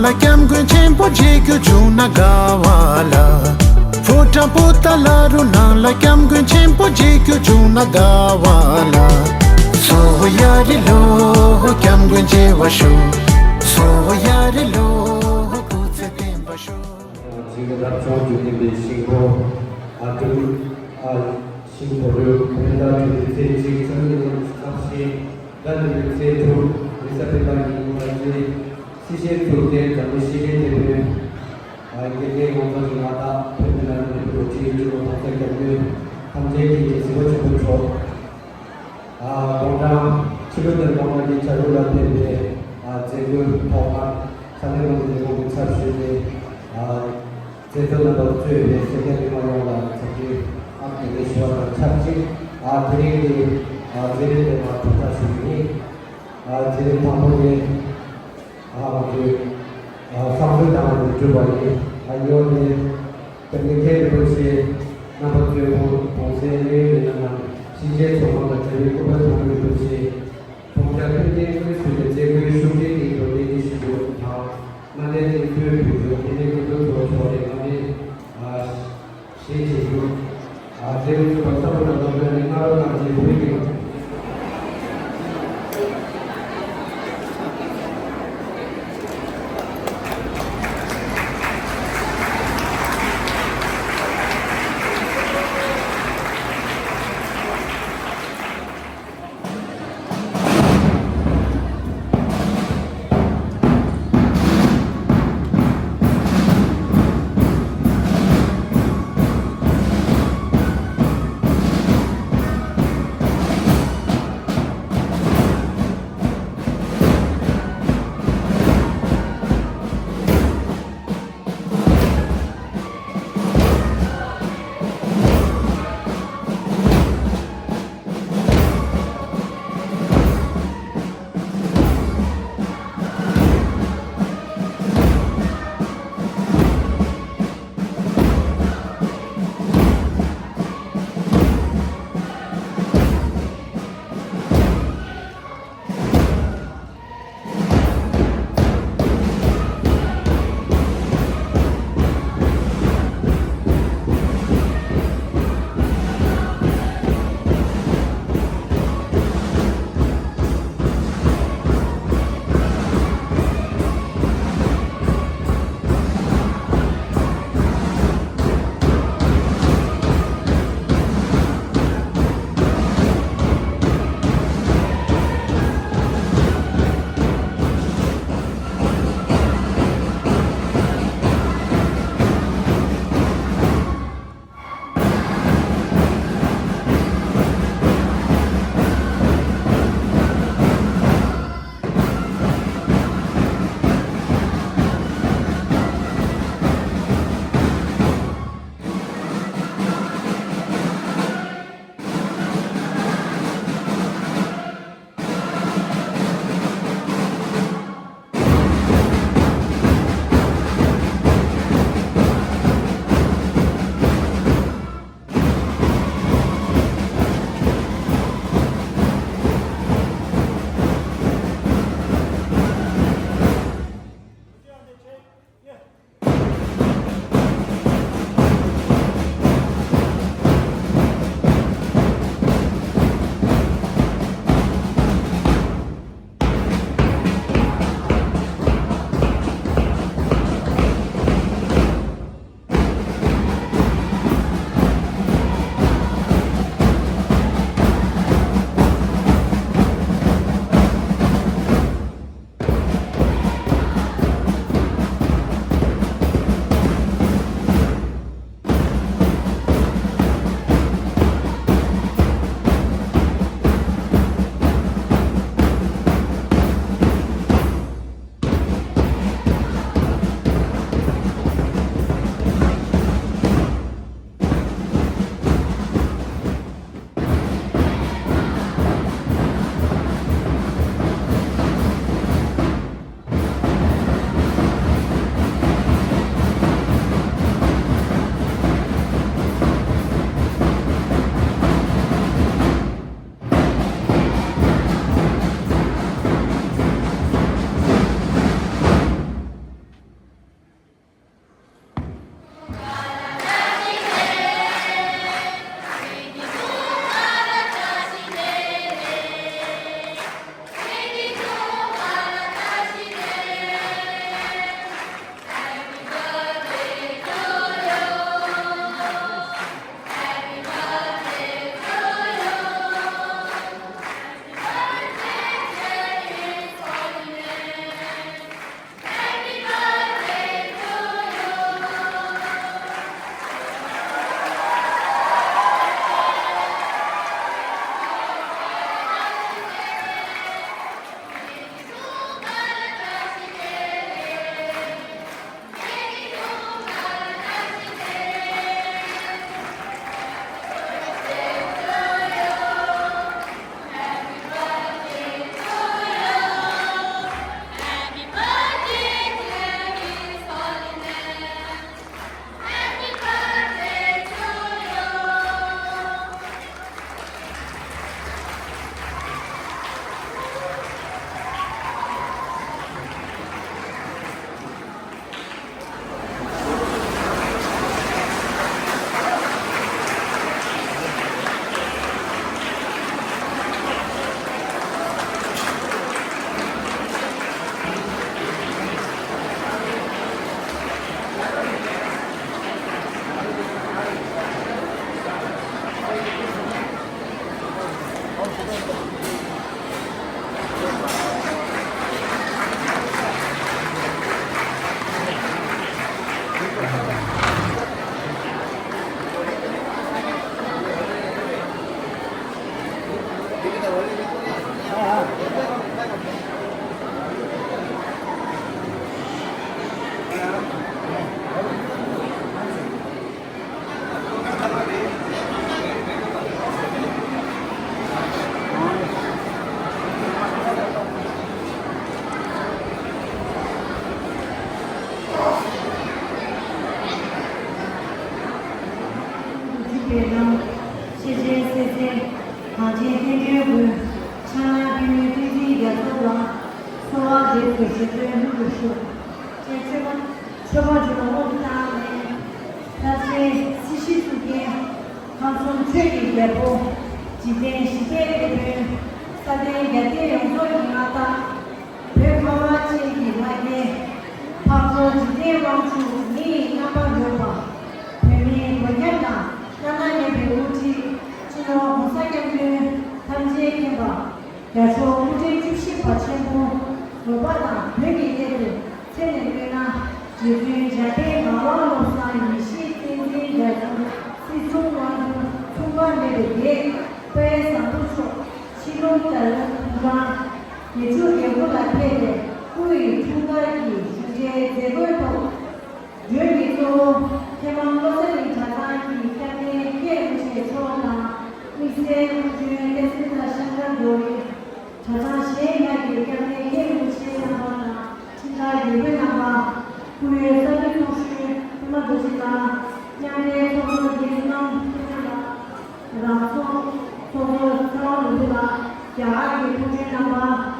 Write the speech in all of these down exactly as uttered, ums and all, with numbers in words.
སྐྱབས་མགོན་ཆེན་པོ་མཇལ་རྒྱུ་བྱུང་ན་དགའ་བ་ལ། ཕོ་བྲང་པོ་ཏཱ་ལ་རུ་ནང་ལ་སྐྱབས་མགོན་ཆེན་པོ་མཇལ་རྒྱུ་བྱུང་ན་དགའ་བ་ལ། སོ་ཡ་རི་ལོ་སྐྱབས་མགོན་མཇལ་བར་ཤོག་སོ་ཡ་རི་ལོ་སྐུ་ཚེ་བརྟན་པར་ཤོག་ཅིག་རབ་བྱུང་རྒྱུ་ཡིན་པའི་ཤིང་ཕོ། ཨ་དུམ། ཨ་ཤིང་ཕོ་རུ་ཁ་ལེན་ཌར་བརྒྱུད་དེ་ཚེས་གཅིག་ཚེས་གཉིས་ཚེས་ལྔ་ཚེས་བཞི། ཟླ་བདུན་པའི་ཚེས་དྲུག་རེས་གཟའ་སྤེན་པ་ཉིན་མོ་ལ་རྗེས། སྲིད་ཞིའི་གཙུག་རྒྱན་འཛམ་གླིང་ཤེས་རིག་དེད་དཔོན། ཨ་དགེ་རྒན་ངོ་མཚར་གྱི་མངའ་བདག་བོད་མི་ལ་ནི་བོད་ཀྱི་འབྲུག་ཆེན་གཙོ་བོ་༸གོང་ས་༸སྐྱབས་མགོན་ཐམས་ཅད་མཁྱེན་ཅིང་གཟིགས་པ་ཆེན་པོ་མཆོག་ཨ་དགུང་གྲངས་ཕྱི་ལོ་ནས་གོང་མ་གི་བྱ་རུ་ལ་ཕེབས་པའི་ཨ་མཛད་སྒོའི་ཐོག་མར་ས་གནས་དབུ་མཛད་ཁང་གི་ཚབ་ཞུས་ཏེ། ཨ་མཛད་གཙོ་རྣམ་པ་གཙོས་པའི་སེར་སྐྱ་མི་མང་ཡོངས་ལ་འཚམས་འདྲི་ཨ་དེ་ལས་ཞུ་བ་དང་ཆབས་ཅིག་ཨ་དེ་རིང་གི་ཨ་མཛད་རིམ་དེ་མར་གྲུབ་མཐའ་ཞུ་རྒྱུ་ཡིན། ཨ་མཛད་རིམ་དང་པོ་ནི། ཨ་ང་ཚོའི་ཨ་བསམ་ཚུལ་དང་ལེགས་གྲུབ་པ་ཡིན། ཨ་ཡོད་དེ། དཔལ་ལྡན་མཁན་རིན་པོ་ཆེ་རྣམ་པ་གཙོས་གོང་གོང་གསལ་གནད་ཡོད་མི་སྣ་རྣམས་གཤིན་རྗེའི་ཚོགས་ཁང་ལ་གྲྭ་པའི་སྐུ་པར་དང་རིན་པོ་ཆེ་དགོངས་འཆར་ཕུལ་མཁན་ཀུན་གསུམ་གྱི་མཛད་སྒོའི་ཤུགས་ཆེན་གྱི་འགྲོ་དོན་གྱི་ཞུ་སྒོ་དང་མངའ་སྡེའི་གནས་ཚུལ་ཕུལ་རྒྱུ་དེ་ནས་སྐུ་མདུན་ཚོ་ཕྱོགས་ནས་མངའ་སྡེ་ཨ་ཞེས་བྱེད་རྒྱུ། ཨ་ཛེ་རུ་ཚུགས་པ་ས་བུ་ལ་ལོག་པའི་ནི་སྔ་རོལ་ནང་རྗེས་བུ་ཡིན། པའི་ལམ། ཤེས་བྱའི་སྲིད་རྩེ། གངས་ཅན་བསྟན་འགྲོའི་མགོན། ཕྱག་ན་པདྨོའི་བསྟན་འཛིན་རྒྱ་མཚོ་ལ། གསོལ་བ་འདེབས་སོ་ཞེས་བརྗོད་ལྷུན་གྱིས་ཤོག་ཅེས་མཆོད་པ་མཆོད་པ་བརྗོད་པ་སྔོན་དུ་བཏང་ནས། ལྷ་སའི་སྲིད་ཞིའི་གཙུག་རྒྱན། ཁམས་གསུམ་ཆོས་ཀྱི་རྒྱལ་པོ། འཇིག་རྟེན་ཞི་བདེའི་དེད་དཔོན། ས་སྟེང་རྒྱལ་བསྟན་ཡོངས་རྫོགས་ཀྱི་མངའ་བདག་བོད་ཁ་བ་ཅན་གྱི་ལྷ་སྐལ། འཕགས་བོད་འཇིག་རྟེན་དབང་ཕྱུག་མི་ཡི་རྣམ་པར་རོལ་པ། བོད་མིའི་དོན་སྙིང་དང་བླ་ན་མེད་པའི་དབུ་ཁྲིད། སྤྱི་ནོར་༸གོང་ས་༸སྐྱབས་མགོན་ཐམས་ཅད་མཁྱེན་པ་རྒྱལ་མཆོག་སྐུ་ཕྲེང་བཅུ་བཞི་པ་ཆེན་པོ་ངོ་མ་དང་བོད་ཀྱི་སླད་དུ་ཚེ་ནས་བསྐྱོད་ན། རྗེ་བཙུན་འཇམ་དཔལ་ངག་དབང་བློ་བཟང་ཡེ་ཤེས་བསྟན་འཛིན་རྒྱ་མཚོ་སྲིད་གསུམ་དབང་ཕྱུག་མཚུངས་པ་མེད་པའི་རྒྱལ་དཔལ་བཟང་པོ་མཆོག་ཕྱི་ལུང་དང་ལུང་དྲང་། རྒྱལ་ཕྲུག་རྒྱལ་བུ་ལ་ཕེབས་པའི་སྐུ་ཡི་འཁྲུངས་སྐར་གྱི་བཞུགས་གྲལ་མཛད་སྒོའི་ཐོག་སྒྲོལ་གྱི་གཙོ་བོ་ཐེག་དམན་བློ་གསལ་གླིང་གྲྭ་ཚང་གི་སྐྱབས་གནས་མཁན་རིན་པོ་ཆེ་མཆོག་དང་། དམིགས་བསལ་སྐུ་མགྲོན་བསྟན་འཛིན་བདག་ཤང་ཀར་རྡོ་རི། གྲྭ་ཚང་གཞན་ཁག་གི་སྐྱབས་གནས་མཁན་རིན་པོ་ཆེ་རྣམ་པ་དང་ཁྲིམས་བདག་དགེ་བསྐོས་རྣམ་པ། སྐུ་ཡོད་ས་གནས་ཚོགས་གཞོན་པད་མ་རྡོ་རྗེ་ལགས། མཉམ་འབྲེལ་ཚོགས་གཙོ་རྒྱལ་བསོད་ནམས་ཕུན་ཚོགས་ལགས། རང་ཚོགས་ཚོགས་གཙོ་ཚེ་དབང་ནོར་བུ་ལགས། རྒྱ་གར་གྱི་སྐུ་མགྲོན་རྣམ་པ།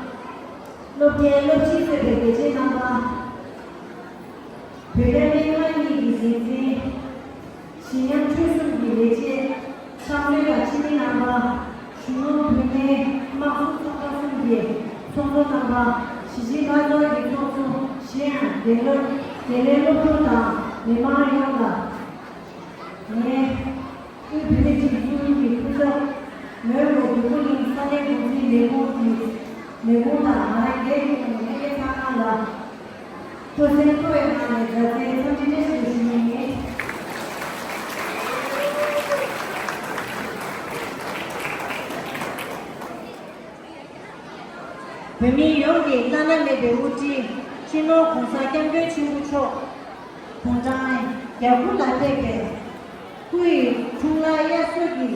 སློབ་གྲྭའི་སློབ་སྤྱི་གཙོས་པའི་དགེ་ཆེ་རྣམ་པ། བོད་རྒྱ་སྨད་མངའ་གཉིས་ཀྱི་འགན་འཛིན། གཞི་ཉམས་ཁྲོད་གསུམ་གྱི་ལས་བྱེད། ཕྱག་ལས་ལ་ཕྱི་མི་རྣམ་པ། གཞོན་ནུ་བུད་མེད་དམངས་གཙོ་ཚོགས་པ་གསུམ་གྱི་ཚོགས་གཙོ་རྣམ་པ། གཞིས་བྱེས་ལྷན་ཚོགས་ཀྱི་ཚོགས་གཙོ་གཞན་ཡང་འདི་ལོ་འདི་ལོའི་སློབ་ཕྲུག་དང་མི་མང་ཡོངས་ལ། ངས་དབུས་བོད་མིའི་སྒྲིག་འཛུགས་ཀྱི་སྐུ་ཚབ། མོན་གྷོ་འདོད་རྒུ་གླིང་ས་གནས་འགོ་འཛིན་ལས་ཁུངས་ཀྱི་ལས་ཁུངས་དང་ང་རང་སྒེར་གྱི་ངོས་ནས་ལྷན་རྒྱས་ཚང་མ་ལ། སྤྲོ་སེམས་འཁོལ་བའི་ངང་ནས་མཛའ་བརྩེའི་འཚམས་འདྲི་བཀྲ་ཤིས་བདེ་ལེགས་ཞུ་ཡིན། བོད་མི་ཡོངས་ཀྱི་བླ་ན་མེད་པའི་དབུ་ཁྲིད་སྤྱི་ནོར་༸གོང་ས་༸སྐྱབས་མགོན་ཆེན་པོ་མཆོག་དགུང་གྲངས་བརྒྱད་དགུ་ལ་ཕེབས་པའི་སྐུ་ཡི་འཁྲུངས་ལྷ་དབྱར་གསོལ་གྱི་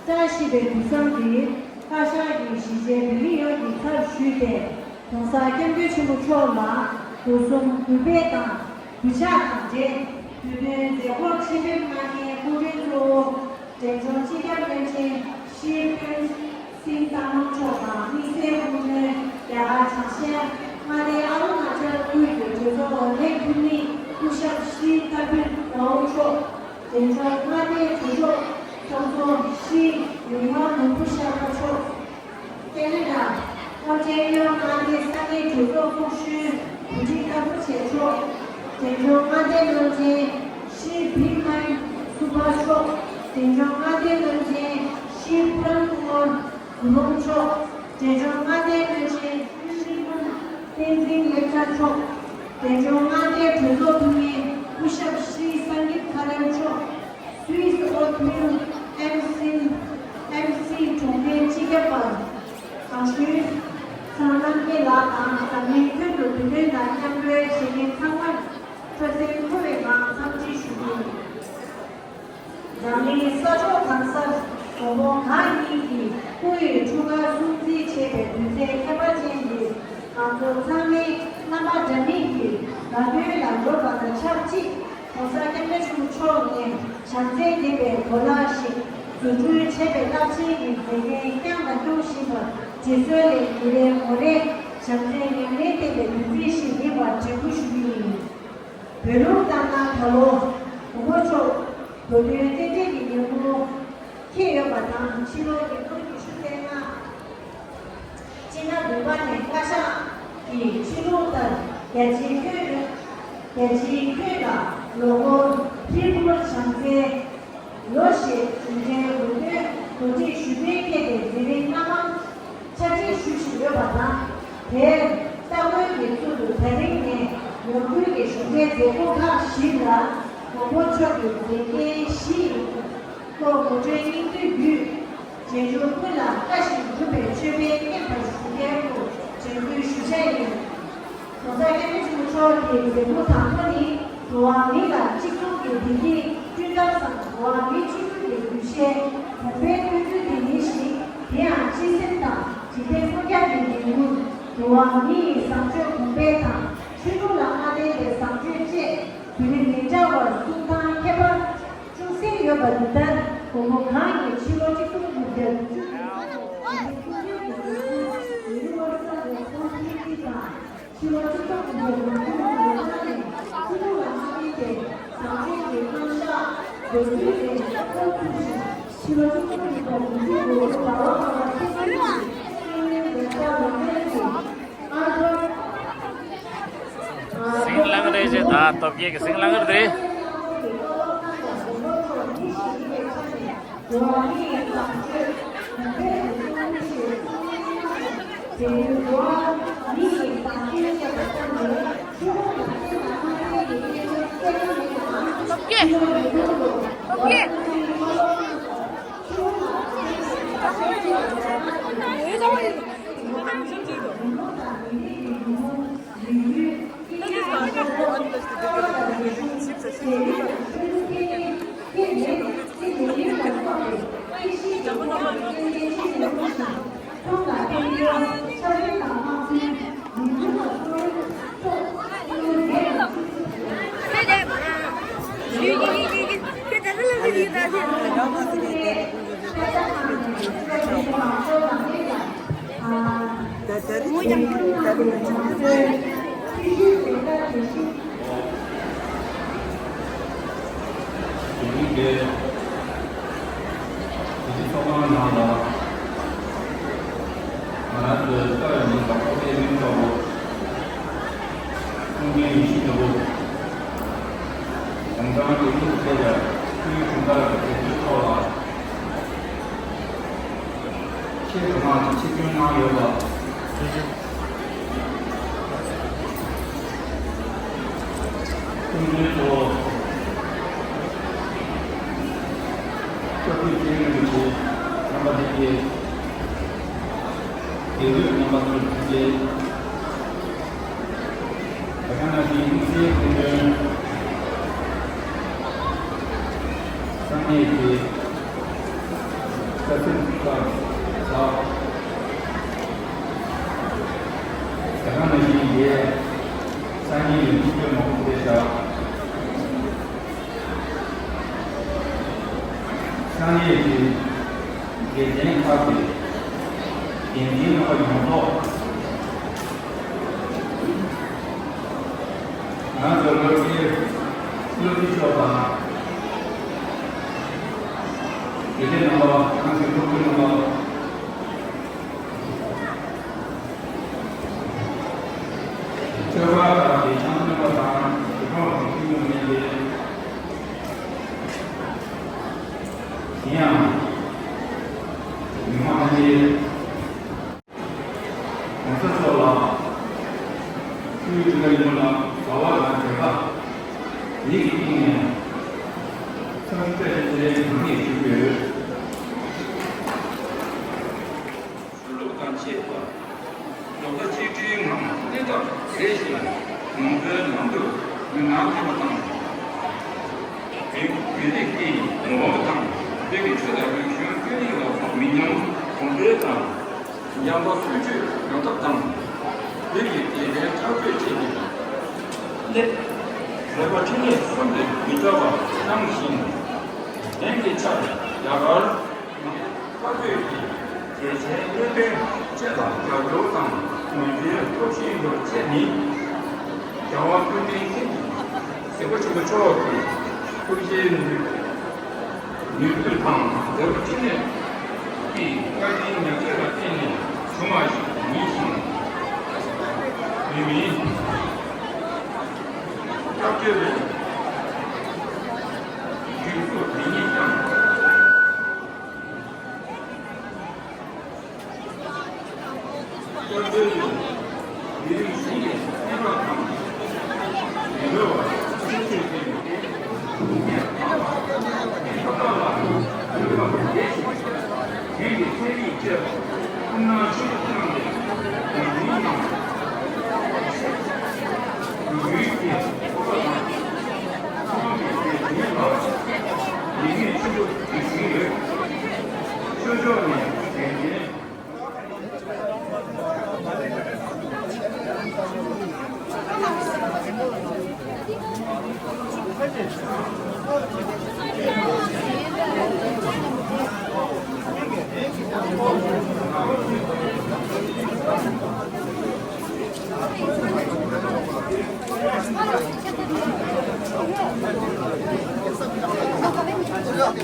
བཀྲ་ཤིས་པའི་དུས་བཟང་འདིར་བཀའ་ཤག་གིས་གཞིས་བྱེས་བོད་མི་ཡོངས་ཀྱི་ཚབ་ཞུས་ཏེ། ༸གོང་ས་༸སྐྱབས་མགོན་ཆེན་པོ་མཆོག་ལ་སྒོ་གསུམ་གུས་པས་དང་གུས་ཕྱག་དང་འབྲེལ། དུས་སྟོན་མཛད་སྒོར་ཆེད་ཕེབས་གནང་མཁན་སྐུ་མགྲོན་གཙོ་བོ་འབྲས་ལྗོངས་སྤྱི་ཁྱབ་བློན་ཆེན་ཞི་ཀོན་སིན་སངས་ལམ་མཆོག་དང་། དམིགས་བསལ་སྐུ་མགྲོན་རྒྱ་གར་བྱང་ཤར་མངའ་སྡེ་ཨ་རུ་ན་ཅལ་ཁུལ་གྱི་གྲོས་ཚོགས་འོས་འདེམས་འཐུས་མི་སྐུ་ཞབས་ཤྲི་ཐར་པིན་རའོ་མཆོག་འབྲས་ལྗོངས་མངའ་སྡེའི་གྲོས་ཚོགས་ཚོགས་གཙོ་ཤྲི་ཡུང་ཝང་ནོར་བུ་ཤར་མ་མཆོག་ཀེ་ན་ཌ་ཨོ་སི་ཀྲེ་ལི་ཡ་མངའ་སྡེའི་ས་གནས་གྲོས་ཚོགས་ཚོགས་གཞོན་བུ་ཁྲིད་ཀ་པུ་ཆེ་མཆོག་འབྲས་ལྗོངས་མངའ་སྡེའི་བློན་ཆེན་ཤྲི་བྷི་མན་སུ་བྷ་མཆོག་འབྲས་ལྗོངས་མངའ་སྡེའི་བློན་ཆེན་ཤྲི་པུ་རན་ཀུ་མར་གུ་རུང་མཆོག་འབྲས་ལྗོངས་མངའ་སྡེའི་བློན་ཆེན་ཤྲི་མན་བསྟན་འཛིན་ལེགས་བྱ་མཆོག་འབྲས་ལྗོངས་མངའ་སྡེའི་གྲོས་ཚོགས་འཐུས་མི་སྐུ་ཞབས་ཤྲི་སངྒིབ་ཐ་རན་མཆོག་སུད་སི་ཨོ་ཐུལ་ཨེམ་སིན་ཨེམ་སིན་གྲོང་ཁྱེར་སྤྱི་ཁྱབ་པ་གངས་ཤུལ་ཚང་རྣམ་རྒྱལ་ལགས་དང་། འཛམ་གླིང་ཁྱོན་དུ་བོད་དོན་དང་མཉམ་འབྲེལ་བྱེད་མཁན་ཚང་མར་སྤྲོ་སེམས་འཁོལ་བའི་ངང་འཚམས་འདྲི་ཞུ་རྒྱུ་ཡིན། འཛམ་གླིང་ས་ཕྱོགས་གང་སར་མགོན་པོ་གང་ཉིད་ཀྱི་སྐུ་ཡི་འཁྲུངས་སྐར་སྲུང་བརྩི་བྱེད་པའི་དུས་ཚིགས་ཁྱད་པར་ཅན་འདིར། ང་ཚོ་ཚང་མའི་རྣམ་པ་འདྲ་མིན་གྱི་དགའ་སྟོན་ལ་རོལ་བ་དང་ཆབས་ཅིག ༸གོང་ས་༸སྐྱབས་མགོན་ཆེན་པོ་མཆོག་ནས་བྱམས་བརྩེ་ལྡན་པའི་གོ་ལ་ཞིག་འཛུགས་སྐྲུན་བྱེད་པའི་རླབས་ཆེན་གྱི་མཛད་འགན་བསྐྱངས་དང་སྐྱོང་བཞིན་པར་རྗེས་སོར་ལས་ཉིན་རེ་ངོ་རེ་བྱམས་བརྩེའི་ཉམས་ལེན་བསྟན་པའི་དུས་ཚིགས་ཤིག་ཡིན་པར་དྲན་སྐུལ་ཞུ་རྒྱུ་ཡིན། བོད་ལུགས་ལྟར་ན་ད་ལོ་མགོན་པོ་མཆོག་བོད་དོན་རྟེན་འབྲེལ་གྱི་ཉིན་མོ་འཁེལ་ཡོད་པ་དང་། ཕྱི་ལོ་ཉིས་སྟོང་ཉི་ཤུ་རྩ་ལྔ་སྤྱི་ཟླ་བདུན་པ་ནས་བཀའ་ཤག་གི་ཆོས་ལུགས་ལྟར་རྒྱལ་སྤྱིའི་ཁྱོན་རྒྱལ་སྤྱིའི་ཁྱོན་ལ་ལོ་འཁོར་ཧྲིལ་པོར་བྱམས་བརྩེའི་ལོ་ཞེས་གཞུང་འབྲེལ་འོས་འདེམས་གོ་སྒྲིག་ཞུ་གཏན་འཁེལ་ཏེ་དེ་རིང་སྣ་མང་ཆ་སྒྲིག་ཞུ་བཞིན་ཡོད་པ་དང་། དེར་སྟ་གོན་གྱི་ཚུལ་དུ་ད་རིང་ནས་ནོར་ཁུལ་གྱི་གཞུང་འབྲེལ་མཛད་སྒོ་ཁག་བཞི་ལ་མགོན་པོ་མཆོག་གི་མཛད་འགན་བཞི་ཡི་ཐོག་གོ་སྒྲིག་སྙིང་བསྡུས་བརྒྱུད། རྗེས་འཇུག་ཀུན་ལ་བཀའ་བཞིན་སྒྲུབ་པའི་ཆོས་འཕེལ་བསྐྱངས་པར་ཞུ་རྒྱུའི་སྐུ་དྲན་སྐུལ་ཞུ་འཆར་ཡིན། ༸གོང་ས་༸སྐྱབས་མགོན་ཆེན་པོ་མཆོག་གི་མཛད་འཕྲིན་དང་པོ་ནི། འགྲོ་བ་མི་ལ་གཅིག་མཚུངས་ཀྱི་བདེ་སྐྱིད་བསྐྲུན་ཐབས་སམ། འགྲོ་བ་མི་ཆོས་ཀུན་གྱི་གདུལ་བྱའི་གོང་འཕེལ་མངོན་ཚུལ་དེ་ཡིན་ཞིང་། དེ་ཡང་སྤྱི་སེམས་དང་འཇིག་རྟེན་སྲུང་སྐྱོབ་ཀྱི་ལས་འགུལ། འགྲོ་བ་མི་ཡི་བཟང་སྤྱོད་གོང་འཕེལ་དང་ཆོས་ལུགས་ལ་མ་བརྟེན་པའི་བཟང་སྤྱོད་བཅས་དུས་རིམ་མི་འདྲ་བར་གསུང་སྟངས་ཁྱད་པར་ཅུང་ཟད་ཡོད་པ་འདི་ལྟར། དགོང་མོ་གང་ཡིན། ཕྱི་ལོ་ཆིག་སྟོང་དགུ་བརྒྱ་བདུན་ཅུ་དོན་གཅིག་ལོར་ཡུ་ནི་ཝར་སལ་རེ་སི་པོན་སི་བྷི་ལི་ཊི་དང་། ཕྱི་ལོ་ཆིག་སྟོང་དགུ་བརྒྱ་དགུ་བཅུ་ལོ་ནས་ཐུན་མོང་མ་ཡིན་པའི་བཟང་སྤྱོད་ཀྱི་བསླབ་བྱ་འདོན་རྒྱུ་དེ་འགོ་ཚུགས་ཤིང་། ཕྱི་ལོ་ཆིག་སྟོང་དགུ་བརྒྱ་དགུ་བཅུ་ལོར་ཟླ་བ་ལྔ་པ་ཐེངས་གཉིས་ཀྱི་ཤེས་ཡོན་ལེགས་སྦྱར་ལམ་སྟོན་གྱི་ཨར་བར། སིང་ལང་རེ་ཞེ་ད་སྟོབས་རྒྱལ་གྱི་སིང་ལང་རེ། དེ་རིང་འདིར་དེ་ཚོགས་ཁང་ནང་ལ་ང་རང་ཚོའི་ས་ཡོམ་དང་ཁོར་ཡུག་སློབ་གྲྭ་བོ། ཁོང་གི་ཡིད་ཆེས་བོ། གུང་ཁྲན་རིང་ལུགས་ཐད་ཀྱི་སྐུའི་དྲུང་འཚོ་གི་དེབ་ཐེར་ཐོག་ལ། ཆེད་དུ་གནང་ནས་ཆེད་སྐྱོང་གནང་ཡོད་པ། ཀུན་མཁྱེན་གཙོ་བོ་སྐྱབས་རྗེ་རིན་པོ་ཆེ་རྣམ་པ་ལྷན་རྒྱས། དགེ་ལུགས་རྣམ་པ་ཚོ་ལྷན་རྒྱས། དེ་ག་ནང་བཞིན་དམིགས་བསལ་སྐུ་མགྲོན། ས་གནས་ཀྱི་ས་སྲིད་པ་ལགས། དེ་ག་ནང་བཞིན་ཡས་སང་ཉིན་ཡོང་ཐུབ་ཀྱི་མ་ཁོང་དེ་བཞག་ས་གནས་ཀྱི་དགེ་རྒན་ཁག་གི་འགན་འཛིན་རྣམ་པ་ཡོངས་རྫོགས། ང་ཚོ་སློབ་གྲྭའི་སློབ་སྤྱི་མཆོག་དང་། དགེ་ལས་རྣམ་པ། ཁང་གི་སློབ་དཔོན་རྣམ་པ། ཆོས་པ་དང་དེ་དང་སྨན་པ་དང་དེ་གང་བ་དེ་ཤེས་ཡོན་མེད་པའི་གཞན་ཡང་མི་མང་ལྷན་རྒྱས། གོང་ས་མཆོག་ལ་སྐུའི་དྲིན་ལན་ཡིན་ལ་དགའ་བ་དང་དད་པ་ཡིད་ཀྱི་གཏིང་ནས་འཚམས་འདྲི་བཀྲ་ཤིས་བདེ་ལེགས་གང་ནས་ཞུ་གི་ཡོད། ཆོས་ལུགས་དང་བཅས་པ། རྡོག་རྩ་གཅིག་སྒྲིལ་ངང་གནས་སྟངས་མཛེས་ཤིང་ནང་དོན་ནང་དུ་མི་སྣང་ཐེབས་པ་དང་། མི་མི་རིགས་ཀྱི་ངོ་བོ་དང་བོད་ཀྱི་ཆོས་དང་རིག་གཞུང་སྐད་ཡིག་ལ་སོགས་མི་ཉམས་གོང་འཕེལ་དང་། ཡངས་པ་སྲུང་སྐྱོབ་ཡོང་ཐབས་དང་། བོད་ཀྱི་དགེ་རྒན་ཐག་གཅོད་བྱས་ཏེ། སླེབས། རེ་བ་འཕྲིན་ལས་གསུམ་དུ་མི་འདྲ་བ་བཏང་ཞིང་། དེང་གི་ཆར་རྒྱ་གར་ནང་བཀའ་བརྒྱུད་ཀྱི་དགེ་ཆེན་གནད་དོན་བཅས་ལ་རྒྱབ་སྐྱོར་དང་ངོས་འཛིན་སྟོབས་ཆེན་ཡོང་ཆེད་ནི། རྒྱལ་བ་ཀུན་ལྡན་མཁྱེན་ཅིང་གཟིགས་པ་ཆེན་པོ་མཆོག་གི་ཐུགས་རྗེའི་ནུས་ནུས་མཐུ་དང་མཛད་པ་འཕྲིན་ལས་ཀྱི་བཀའ་དྲིན་ཉག་གཅིག་ལ་བརྟེན་ནས་བྱུང་བ་ཞིག་ཡིན་ཞིང་། མི་མིན་སྐྱབས་བཅོལ་བའི་སྒྲིག་འཛུགས་དེ་ཉིད་ཀྱང་། སྐྱབས་བཅོལ་ནི་མི་རིགས་གཞན་གྱི་སེམས་རོགས་དང་། མི་འགྲོ་བ་སེམས་ཤུགས་ཅན་གྱི་ཁོག་ལ་ཡུལ་བ་བདེ་ཞིང་དེང་གི་ཚན་རིག་བཅས་ཐུགས་སྣང་ཆེན་པོ་གནང་སྟེ། ཡུལ་མིའི་ནང་ཡུལ་གྱི་ཁོག་པ་དང་།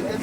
བདེ་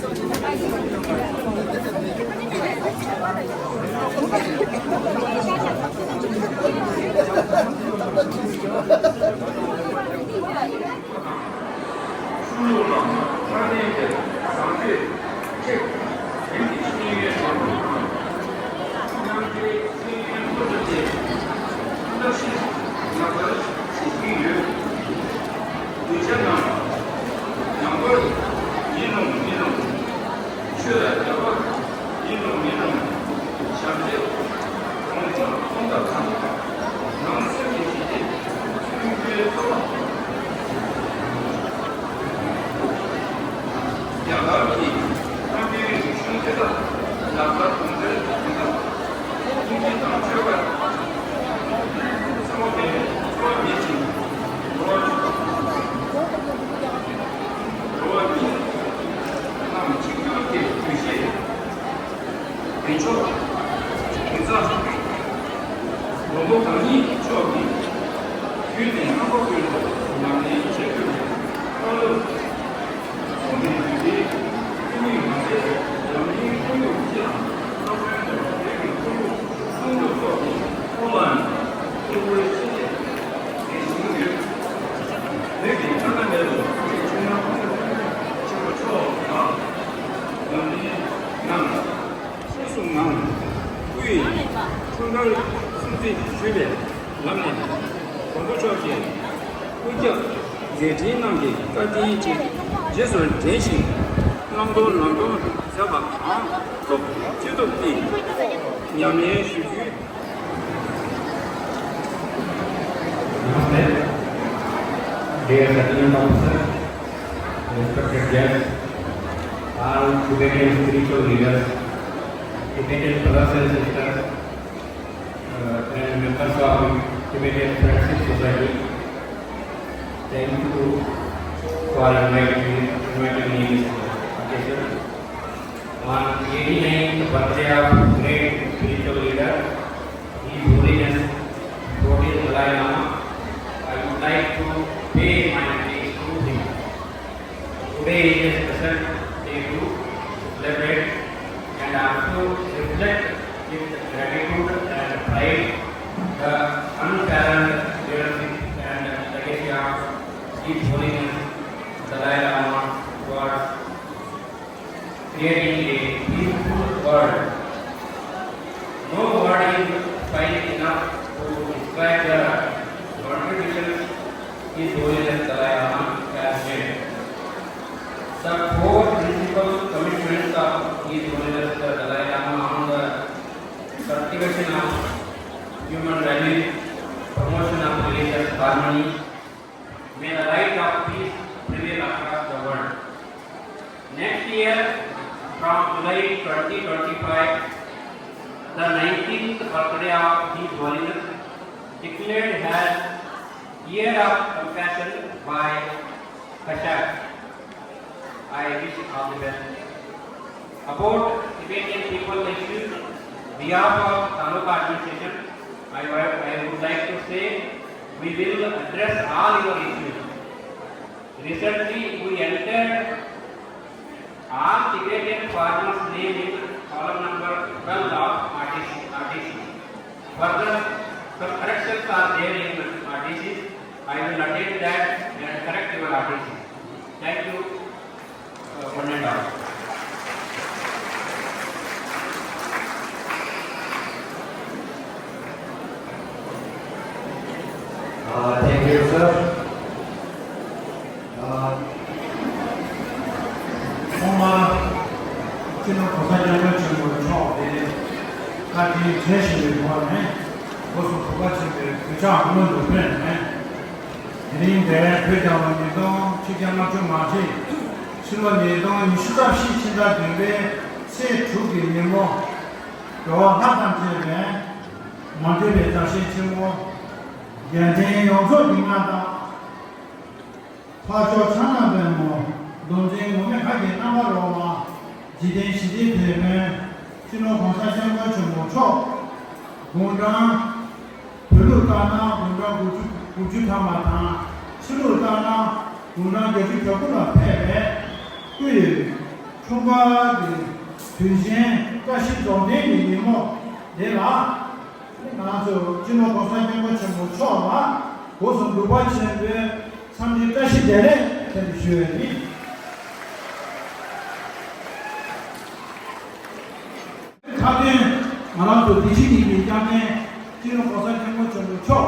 མཆོག་དགེ་རྩ་མགོན་པོ་གང་ཉིད་མཆོག་གིས་ཞུས་ནས་རྣམ་པ་ཀུན་ཏུ་ཉམས་ལེན་བྱེད་ཕོད་པའི་བཀའ་སློབ་གསུངས་པའི་དུས་དེའི་ཀུན་ནས་མ་ཟད་འཛམ་གླིང་ཁོར་ཡུག་སྤྱི་དང་ས་བོན་དང་བོད་ཀྱི་ཁོར་ཡུག་སྲུང་སྐྱོབ་སོགས་ཀྱི་ཐོག་ལ་ཡང་སྐུ་ངོའི་ཆེད་ལས་ཞུ་གི་ཡོད། བོད་ཀྱི་ཐ་ན་མེད་པའི་བོད་ཀྱི་ཆོས་ཉམས་ཆེན་པོ་མཆོག་དང་འཛམ་གླིང་ནང་། སྐུ་གསུང་ངམ། སྐུ་ཡི་འཁྲུངས་སྐར་སྲུང་བརྩི་ཞུས་པའི་ལམ་ནས་མགོན་པོ་མཆོག་གི་སྐུ་རྒྱབ་མཛད་འཕྲིན་རྣམས་ཀྱི་བཀའ་དྲིན་ཅན་རྗེས་སུ་དྲན་ཞིང་བླང་དོར་ལམ་སྟོན་མཛད་པ་གང་ཐུབ་ཅི་ཐུབ་ཀྱིས་ཉམས་ལེན་ཞུ་རྒྱུའི། Namaste. Dear Satyam Officer, respected guests, all Tibetan spiritual leaders, Tibetan brothers and sisters, uh, and members of Tibetan Friendship Society. Thank you for inviting me, inviting me this occasion. On eighty-ninth birthday of great spiritual leader, His Holiness fourteenth Dalai Lama, I would like to pay my homage to him. Today is a special day to celebrate and also reflect with gratitude and pride the unparalleled leadership and legacy of His Holiness Dalai Lama towards creating a peaceful world. No word is fine enough to describe the contributions His Holiness Dalai Lama has made. The four principal commitments of His Holiness the Dalai Lama on the cultivation of human values, promotion of religious harmony, may the light of peace prevail across the world. Next year, from July twenty twenty-five, the nineteenth birthday of His Holiness, declared as Year of Compassion by Kashag. I wish all the best. About Tibetan people issues, behalf of Taluka administration, I, I would like to say we will address all your issues. Recently, we entered all Tibetan farmers' name in column number twelve of R T C, R T C. Further, some corrections are there in R T C. I will attend that and correct your R T C. Thank you, uh, one and all. Uh, thank you, sir. ཐོག་མར་སྤྱི་ནོར་༸གོང་ས་༸སྐྱབས་མགོན་ཆེན་པོ་མཆོག་དེ་བཀའ་དྲིན་ཆེ་ཞུ་བའི་ཐོག་ནས་སྒོ་གསུམ་གུས་པ་ཆེན་པོས་གུས་ཕྱག་སྔོན་དུ་ཕུལ་ནས། དེ་རིང་འདིར་བོད་རྒྱལ་ལོ་ཉིས་སྟོང་ཆིག་བརྒྱ་ལྔ་བཅུ་ང་གཅིག་ཕྱི་ལོ་ཉིས་སྟོང་ཉི་ཤུ་རྩ་བཞི་ཕྱི་ཟླ་བདུན་པའི་ཚེས་དྲུག་གི་ཉིན་མོ། འགྲོ་བ་ལྷ་དང་བཅས་པའི་མ་འདྲེས་པའི་བདག་གཞན་ཆེན་པོ། རྒྱལ་ཕྲན་ཡོངས་རྫོགས་ཀྱི་མངའ་བདག་འཕགས་མཆོག་ཕྱག་ན་པདྨོ། མདོ་འཛིན་འོད་མའི་གར་གྱི་རྣམ་པར་རོལ་པ། འཇིག་རྟེན་ཞི་བདེའི་དེད་དཔོན། སྤྱི་ནོར་༸གོང་ས་༸སྐྱབས་མགོན་ཆེན་པོ་མཆོག་དགུང་གྲངས། བོད་ལུགས་ལྟར་ན་དགུང་གྲངས་དགུ་བཅུ་དགུ་བཅུ་ཐམ་པ་དང་། ཕྱི་ལུགས་ལྟར་ན་དགུང་གྲངས་བརྒྱད་ཅུ་གྱ་དགུ་ལ་ཕེབས་པའི་སྐུ་ཡི་ འཁྲུངས་སྐར་གྱི་དུས་ཆེན་བཀྲ་ཤིས་རྫོགས་ལྡན་གྱི་ཉིན་མོ་འདི་ལ། ང་ཚོ་སྤྱི་ནོར་༸གོང་ས་༸སྐྱབས་མགོན་ཆེན་པོ་མཆོག་ལ་སྒོ་གསུམ་གུས་པ་ཆེན་པོས་འཚམས་འདྲི་བཀྲ་ཤིས་བདེ་ལེགས་ཕེབས་ཞུ་བ་ཡིན། ཁ་ཏོན། ང་རང་ཚོ་བདེ་སྐྱིད་ཀྱི་མི་སྐྱབས་མགོན་སྤྱི་ནོར་༸གོང་ས་༸སྐྱབས་མགོན་ཆེན་པོ་མཆོག་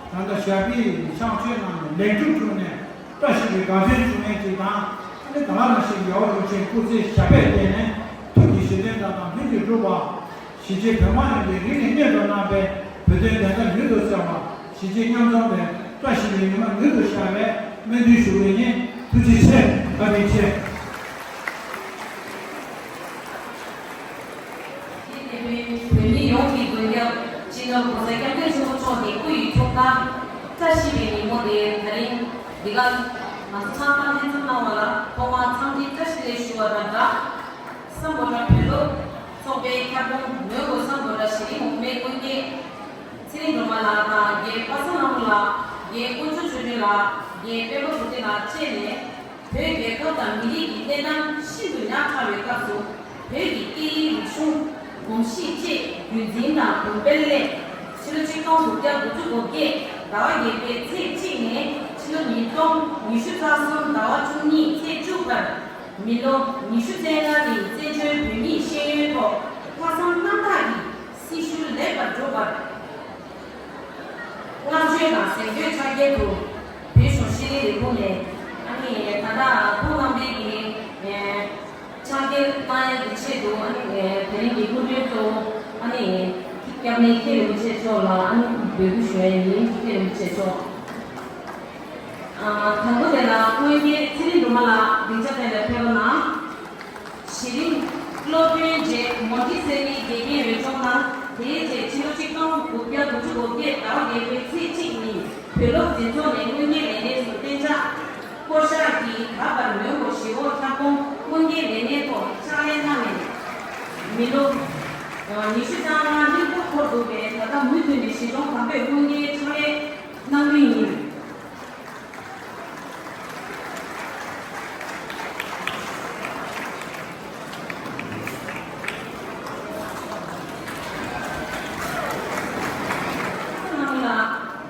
ད་ལྟ་ཞབས་པད་ཕྱག་མཆོད་གནང་ནས་ལེགས་གྲུབ་བྱུང་ནས་བཀྲ་ཤིས་པའི་དགའ་སྟོན་བྱུང་མཁན་ཅིག་དང་། ཨ་ནི་ད་ག་ནང་བཞིན་རྒྱལ་བ་རིན་པོ་ཆེའི་སྐུ་ཚེ་ཞབས་པད་བརྟན་ནས་ཐུགས་ཀྱི་བཞེད་དོན་དག་དང་ལྷུན་གྱིས་གྲུབ་པ། གཞིས་བྱེས་བོད་དམངས་ཡོངས་ཀྱིས་རིང་ནས་སྙན་དུ་གནང་བའི་བོད་དོན་བདེན་མཐའ་མྱུར་དུ་གསལ་བ། གཞིས་བྱེས་མཉམ་འཛོམས་པའི་བཀྲ་ཤིས་པའི་ཉི་མ་མྱུར་དུ་ཤར་བའི་སྨོན་འདུན་ཞུ་གི་ཡིན། ཐུགས་རྗེ་ཆེ། བཀའ་དྲིན་ཆེ། བོད་མི་ཡོངས་ཀྱི་མགོན་སྐྱབས་སྤྱི་ནོར་༸གོང་ས་༸སྐྱབས་མགོན་ཆེན་པོ་མཆོག་གི་སྐུ་ཡི་འཁྲུངས་སྐར་བཀྲ་ཤིས་པའི་ཉིན་མོ་དེ་ད་རིང་འདི་ག་ང་ཚོ་ཚང་མ་ལྷན་འཛོམས་གནང་བ་ལ་ཐོག་མར་འཚམས་འདྲི་བཀྲ་ཤིས་བདེ་ལེགས་ཞུ་བ་དང་སྦྲགས། སམ་བྷོ་ཊ་བོད་སློབ་ཚོགས་པའི་ཁྱབ་ཁོངས་མོན་གྷོ་སམ་བྷོ་ཊ་གཞི་རིམ་འོག་མའི་དངོས་གནས་ཚེ་རིང་སྒྲོལ་མ་ལགས་དང་རྒན་པ་སངས་ལྷ་མོ་ལགས། རྒན་དཀོན་མཆོག་ཆོས་སྒྲོན་ལགས། རྒན་སྤེན་པ་བུ་སྟོན་ལགས་བཅས་ནས། བོད་རྒྱལ་ཁབ་དང་མི་རིགས་ཀྱི་གནས་སྟངས་ཤིན་ཏུ་ཉག་ཕྲ་བའི་སྐབས་སུ། བོད་ཀྱི་སྐད་ཡིག་རིག་གཞུང་། གོམས་གཤིས་བཅས་རྒྱུན་འཛིན་དང་གོང་འཕེལ་སླད། ཕྱི་ལོ་ཆིག་སྟོང་དགུ་བརྒྱ་དགུ་བཅུ་གོ་བརྒྱད་ཟླ་བ་བརྒྱད་པའི་ཚེས་གཅིག་ནས་ཕྱི་ལོ་ཉིས་སྟོང་ཉི་ཤུ་རྩ་གསུམ་ཟླ་བ་བཅུ་གཉིས་ཚེས་བཅུ་བར། མི་ལོ་ཉི་ཤུ་རྩ་ལྔ་རིང་བཙན་བྱོལ་བོད་མིའི་ཤེས་ཡོན་ཐོག་ལྷག་བསམ་རྣམ་དག་གིས་སྲི་ཞུ་ལེགས་པར་གྲུབ་པར། བསྔགས་བརྗོད་དང་གཟེངས་བསྟོད་ཕྱག་འཁྱེར་དུ་བོད་གཞུང་ཤེས་རིག་ལས་ཁུངས་ནས་ཨ་ནི་ད་ལྟ་ཁོང་རྣམ་པའི་གི་ཕྱག་འཁྱེར་གནང་ཡས་ཀྱི་ཆེད་དུ་ཨ་ནི་དེ་རིང་གི་སྐུ་མགྲོན་གཙོ་བོ་ཨ་ནི་སྐྱབས་མགོན་མཁན་རིན་པོ་ཆེ་མཆོག་ལ་ཨ་ནི་འབོད་སྐུལ་ཞུ་ཡས་ཡིན། མཁན་རིན་པོ་ཆེ་མཆོག་དང་པོ་དེ་ལ་སྔོན་རྒྱལ་ཚེ་རིང་སྒྲོལ་མ་ལགས་སྡིངས་ཆ་སྟེང་ལ་ཕེབས་རོགས་གནང་། གཞི་རིམ་སློབ་ཐོན་རྗེས་མོན་ཊི་སེ་ལི་དགེ་རྒན་འོས་སྦྱོང་གནང་། དེའི་རྗེས་ཕྱི་ལོ་ཆིག་སྟོང་དགུ་བརྒྱ་དགུ་བཅུ་གོ་བརྒྱད་ཟླ་བ་བརྒྱད་པའི་ཚེས་གཅིག་ཉིན་བོད་སློབ་འཛིན་ཚོགས་ནས་སྔོན་རྒྱལ་ལས་གནས་སུ་གཏན་འཇགས་བསྐོ་བཞག་གིས་ད་བར་མོན་གྷོ་གཞིས་འོག་ཁྱབ་ཁོངས་སྔོན་རྒྱལ་ལས་གནས་ཐོག་ཕྱག་ལས་གནང་ནས་མི་ལོ་ཉི་ཤུ་རྩ་ལྔ་ཧྲིལ་པོ་འཁོར་འདུག་པས་ད་ལྟ་མུ་མཐུད་ནས་གཞིས་གྲོང་དང་པོའི་སྔོན་རྒྱལ་ཕྱག་ལས་གནང་མུས་ཡིན།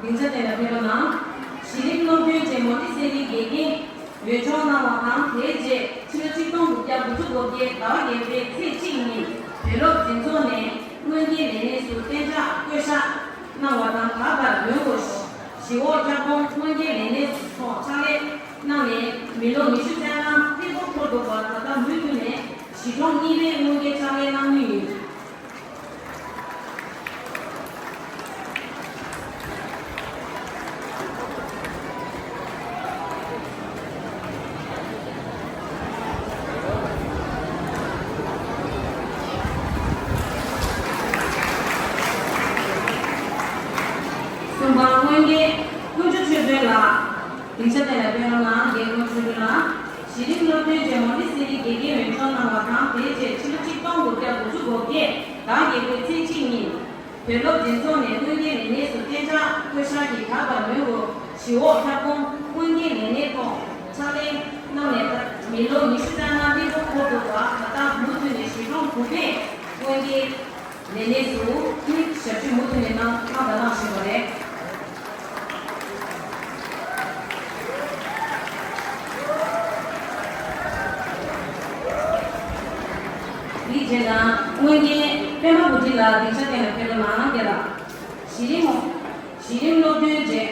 སྡིངས་ཆ་དེ་ལ་ཕེབས་རོགས་གནང་། གཞི་རིམ་སློབ་ཐོན་རྗེས་མོན་ཊི་སེ་ལི་དགེ་རྒན་འོས་སྦྱོང་གནང་བ་དང་། དེའི་རྗེས་ཕྱི་ལོ་ཆིག་སྟོང་དགུ་བརྒྱ་དགུ་བཅུ་གོ་བརྒྱད་ཟླ་བ་བརྒྱད་པའི་ཚེས་གཅིག་ཉིན་བོད་སློབ་འཛིན་ཚོགས་ནས་སྔོན་རྒྱལ་ལས་གནས་སུ་གཏན་འཇགས་བསྐོ་བཞག་གནང་བ་དང་། ད་བར་མོན་གྷོ་གཞིས་འོག་ཁྱབ་ཁོངས་སྔོན་རྒྱལ་ལས་གནས་སུ་ཕྱག་ལས་གནང་ནས་མི་ལོ་ཉི་ཤུ་རྩ་ལྔ་ཧྲིལ་པོ་འཁོར་འདུག་པ། ད་ལྟ་མུ་མཐུད་ནས་གཞིས་གྲོང་གཉིས་པའི་སྔོན་རྒྱལ་ཕྱག་ལས་གནང་མུས་ཡིན། གསུམ་པ་སྔོན་རྒྱལ་དཀོན་མཆོག་ཆོས་སྒྲོན་ལགས། སྡིངས་ཆ་སྟེང་ལ་ཕེབས་རོགས་གནང་། རྒན་དཀོན་མཆོག་ཆོས་སྒྲོན་ལགས། གཞི་རིམ་སློབ་ཐོན་རྗེས་མོན་ཊི་སེ་ལི་དགེ་རྒན་འོས་སྦྱོང་གནང་བ་དང་། དེའི་རྗེས་ཕྱི་ལོ་ཆིག་སྟོང་དགུ་བརྒྱ་དགུ་བཅུ་གོ་བརྒྱད་ཟླ་བརྒྱད་པའི་ཚེས་གཅིག་ཉིན་བོད་སློབ་འཛིན་ཚོགས་ནས་སྔོན་རྒྱལ་ལས་གནས་སུ་གཏན་འཇགས་བསྐོ་བཞག་གིས་ད་བར་མོན་གྷོ་གཞིས་འོག་ཁྱབ་ཁོངས་སྔོན་རྒྱལ་ལས་གནས་ཐོག་ཕྱག་ལས་གནང་ནས་ད་མི་ལོ་ཉི་ཤུ་རྩ་ལྔ་ཧྲིལ་པོ་འཁོར་འདུག་པ། ད་ལྟ་མུ་མཐུད་ནས་གཞིས་གྲོང་དགུ་པའི་སྔོན་རྒྱལ་ལས་གནས་སུ་ཨ་ནི་ཞབས་ཕྱི་མུ་མཐུད་ནས་གནང་གནང་དང་གནང་བཞིན་པ་རེད། དེའི་རྗེས་ལ་སྔོན་རྒྱལ་སྤེན་པ་བུ་ཁྲིད་ལགས་སྡིངས་ཆ་སྟེང་ལ་ཕེབས་རོགས་གནང་། རྒན་ལགས། གཞི་རིམ་འོག་གཞི་རིམ་སློབ་ཐོན་རྗེས་